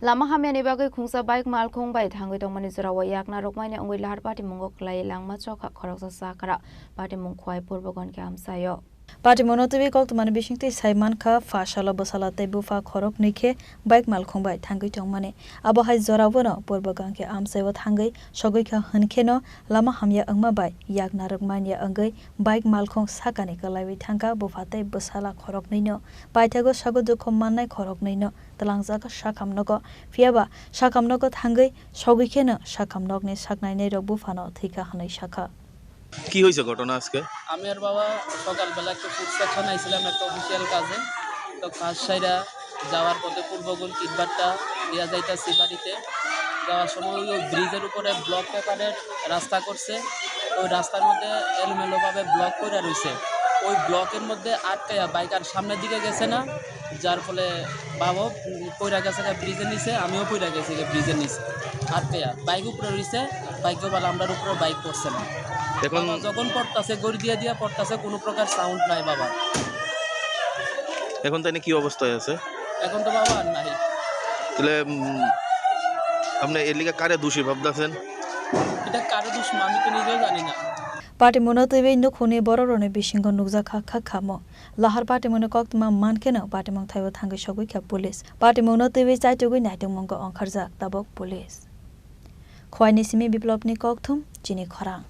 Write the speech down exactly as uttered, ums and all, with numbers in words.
Lama hamyani bagwi khungsa bike malkhung bai thangwi tongmani jorao yakna rwkmani wngwi lahar patimungo kwlaiwi langma chokha khoroksa chakra patimung Khwai Purbo Gangkhe amchaio. Patimungno twiwi koktwmani bisingtwi sai mankha, pha salo bwsala tei bupha khoroknwi khe bike malkhung bai thangwi tongmani. Abo hai jorao bono Purbo Gangkhe amchaio thangwi sogwi kha hwnkheno lama hamya wngma bai yakna rwkmani wngwi bike malkhung sakani kwlaiwi thangkha bupha tei bwsala khoroknwino. Paithago sago dukhu mannai khoroknwino twlangjak sakham nogo. Phiyaba sakham nogo thangwi sogwi kheno sakham nokni saknainairok buphano thwikha hwnwi sakha. কি হয়েছে ঘটনা আজকে? আমি আর বাবা সকালবেলা একটু food section আইছিলাম একটা অফিসিয়াল কাজে। তো কাজ সাইরা যাওয়ার পথে পূর্বগুল কিটবারটা দিয়া যাইতাছি বাড়িতে। যাওয়ার সময় ওই ব্রিজের উপরে ব্লক পেপারের রাস্তা করছে। ওই রাস্তার মধ্যে এলোমেলোভাবে ব্লক কইরা রইছে। ওই ব্লকের মধ্যে আটকাইয়া বাইক আর সামনের দিকে গেছে না, যার ফলে বাবা পইরা গেছে গা ব্রিজের নিচে, আমিও পইরা গেছি গা ব্রিজের নিচে। আটকাইয়া বাইক উপরে রইছে, বাইক বালা আমরার উপরে বাইক পড়ছে না। এখন বাবা যখন পড়তাছে, গড়ি দিয়া দিয়া পড়তাছে, কোনো প্রকার সাউন্ড নাই বাবা। এখন তাই কি অবস্থায় আছে? এখন তো বাবা আর নাই। তাহলে, উম, আপনি এর লিগে কারে দোষী ভাবতেছেন? এটা কারে দোষ, আমি তো নিজেও জানি না। Patimungno twiwi nukhungni bororokni bisingo nukjakha kha khamung. Lahar patimungni koktwma mankheno patimung thaibo thangwi sogwi kha police. Patimungno twiwi chaitugwi naitugmungo ongkharjak tabuk police. Khwaini simi Biplopni kokthum chini khorang.